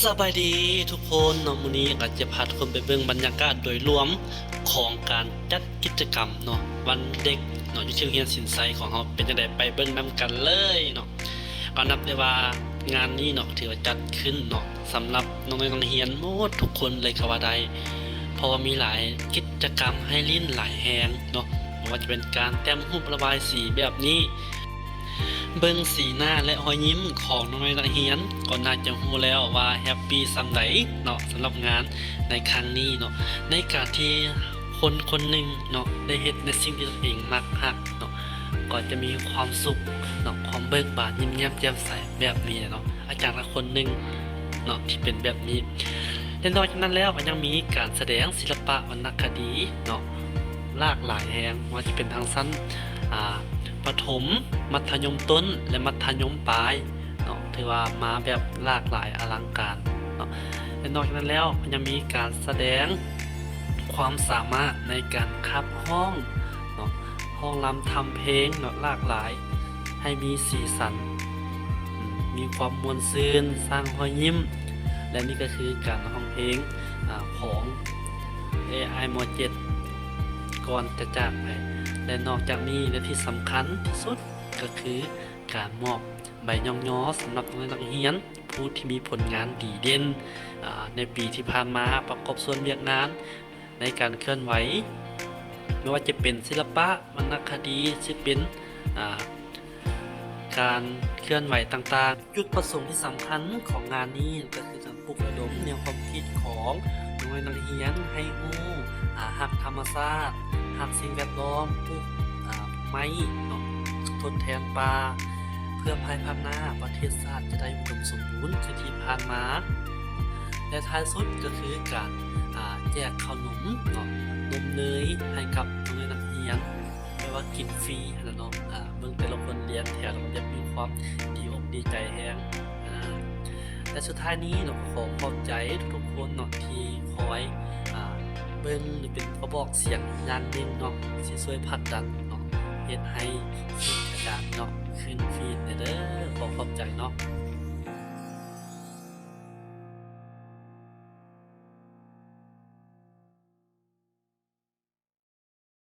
ສະບາຍດີທຸກຄົນເນາະ, ມື້ນີ້ກໍຈະພາທຸກຄົນໄປເບິ່ງບັນຍາກາດໂດຍລວມຂອງການຈັດກິດຈະກຳເນາະ ວັນເດັກເນາະ ຢູ່ທີ່ໂຮງຮຽນສິນໄຊຂອງເຮົາເປັນຈັ່ງໃດ, ໄປເບິ່ງນຳກັນເລີຍເນາະ. ກໍນັບໄດ້ວ່າງານນີ້ເນາະ ຖືວ່າຈັດຂຶ້ນເນາະ ສຳລັບນ້ອງໆນັກຮຽນໝົດທຸກຄົນເລີຍກໍວ່າໄດ້ ເພາະວ່າມີຫຼາຍກິດຈະກຳໃຫ້ຫຼິ້ນຫຼາຍແຮງເນາະ, ບໍ່ວ່າຈະເປັນການແຕ້ມຮູບ ລະບາຍສີແບບນີ້. ເບິ່ງສີໜ້າ ແລະ ຮອຍຍິ້ມຂອງນ້ອງໆນັກຮຽນ ກໍໜ້າຈະຮູ້ແລ້ວວ່າແຮບປີສ່ຳໃດເນາະ ສຳລັບງານໃນຄັ້ງນີ້ເນາະ. ໃນການທີ່ຄົນຄົນໜຶ່ງເນາະ ໄດ້ເຮັດໃນສິ່ງທີ່ຕົນເອງມັກຮັກເນາະ ກໍຈະມີຄວາມສຸກເນາະ, ຄວາມເບີກບານ ຍິ້ມແຍ້ມແຈ່ມໃສແບບນີ້ເນາະ. ອາຈານລະຄົນໜຶ່ງເນາະ ທີ່ເປັນແບບນີ້. ແລະ ນອກຈາກນັ້ນແລ້ວ ກໍຍັງມີການສະແດງສິລະປະວັນນະຄະດີເນາະ ຫຼາກຫຼາຍແຮງ, ບໍ່ວ່າຈະເປັນທາງຊັ້ນ ອາ ປະຖົມ, ມັດທະຍົມຕົ້ນ ແລະ ມັດທະຍົມປາຍເນາະ, ຖືວ່າມາແບບຫຼາກຫຼາຍອະລັງການເນາະ. ແລະ ນອກຈາກນັ້ນແລ້ວ ກໍຍັງມີການສະແດງຄວາມສາມາດໃນການຂັບຮ້ອງເນາະ, ຮ້ອງລຳທຳເພງເນາະ ຫຼາກຫຼາຍ ໃຫ້ມີສີສັນ ມີຄວາມມ່ວນຊື່ນ, ສ້າງຮອຍຍິ້ມ. ແລະ ນີ້ກໍຄືການຮ້ອງເພງ ອາ ຂອງ ເອໄອ ມໍເຈັດ ກ່ອນຈະຈາກໄປ. ແລະ ນອກຈາກນີ້ ແລະ ທີ່ສຳຄັນທີ່ສຸດ ກໍຄືການມອບໃບຍ້ອງຍໍສຳລັບນັກຮຽນຜູ້ທີ່ມີຜົນງານດີເດັ່ນ ອາ ໃນປີທີ່ຜ່ານມາ ປະກອບສ່ວນວຽກງານ ໃນການເຄື່ອນໄຫວ ບໍ່ວ່າຈະເປັນສິລະປະ, ວັນນະຄະດີ, ຊິເປັນ ອາ ການເຄື່ອນໄຫວຕ່າງໆ. ຈຸດປະສົງທີ່ສຳຄັນຂອງງານນີ້ ກໍຄືການປຸກລະດົມແນວຄວາມຄິດຂອງນ້ອງໆນັກຮຽນໃຫ້ຮູ້ ອາ ຮັກທຳມະຊາດ, ຮັກສິ່ງແວດລ້ອມ, ປູກ ອາ ໄມ້ເນາະ ທົດແທນປ່າ ເພື່ອພາຍພາກໜ້າປະເທດຊາດຈະໄດ້ອຸດົມສົມບູນຄືທີ່ຜ່ານມາ. ແລະ ທ້າຍສຸດກໍຄືການ ອາ ແຈກເຂົ້າໜົມເນາະ ນົມເນີຍໃຫ້ກັບນ້ອງໆນັກຮຽນ ແປວ່າກິນຟຣີຫັ້ນລະເນາະ. ອາ ເບິ່ງແຕ່ລະຄົນລຽນແຖວ ແລ້ວກໍແບບມີຄວາມດີອົກດີໃຈແຮງ. ອາ ແລະ ສຸດທ້າຍນີ້ເນາະ ກໍຂໍຂອບໃຈທຸກໆຄົນເນາະ ທີ່ຄອຍ ອາ ເບິ່ງ ຫຼື ເປັນກະບອກສຽງຢ່າງໜຶ່ງເນາະ ທີ່ຊ່ວຍຜັກດັນເນາະ ເຮັດໃຫ້ຄລິບອາຈານເນາະ ຂຶ້ນຟີດແດ່ເດີ. ຂໍຂອບໃຈເນາະ.